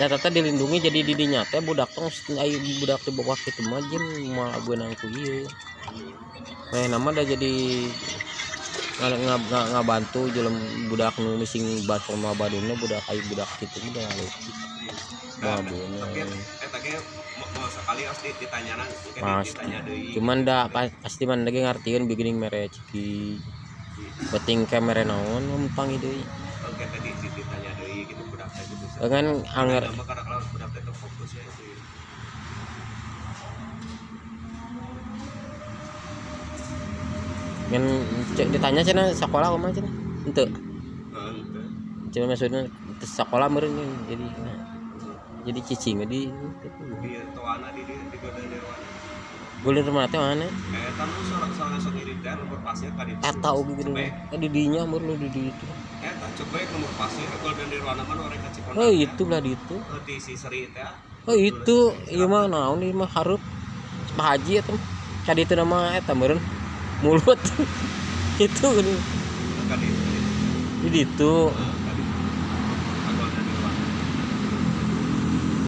Data teh dilindungi jadi di dinya teh budak tong aya budak di bawah kitu mah jeung moal beunang ku ieu. Nah, nama dah jadi ngabantu jelem budak nu mising batur mah baduna budak aya budak kitu mah da leutik. Nah, Moal tapi beunang. Eta ge mau sekali harus ditanyana engke Pasti. Ditanya deui. Cuman da pasti man lagi ngartieun beginning mere ciki. Penting ke mere naon mun panggih deui. Engke teh ditanya deui gitu budak teh gitu. Dengan anger Nama karena kalau budak teh fokusnya itu. Ngan ditanya cenah sekolah kumaha cenah? Henteu. Heeh, teu. Cuma maksudnya teu sekolah meureun jadi jadi cicing di Di toana di Golden Nirwana. Golden Nirwana teh mana? Eta nu sorang sok ngirim teh lembur pasir ka ditu. Eta oge gitu. Cepek. Eh, di dinya meureun lu di ditu. Eta cepek lembur pasir Golden Nirwana mah nu rek ka Cikondang. Oh, itu lah di itu. Heuh, di si Seri teh. Oh, itu ieu mah naon ieu mah hareup. Pak Haji eta mah. Ka ditu nama eta meureun mulut. Itu gini. Ka ditu. Di ditu.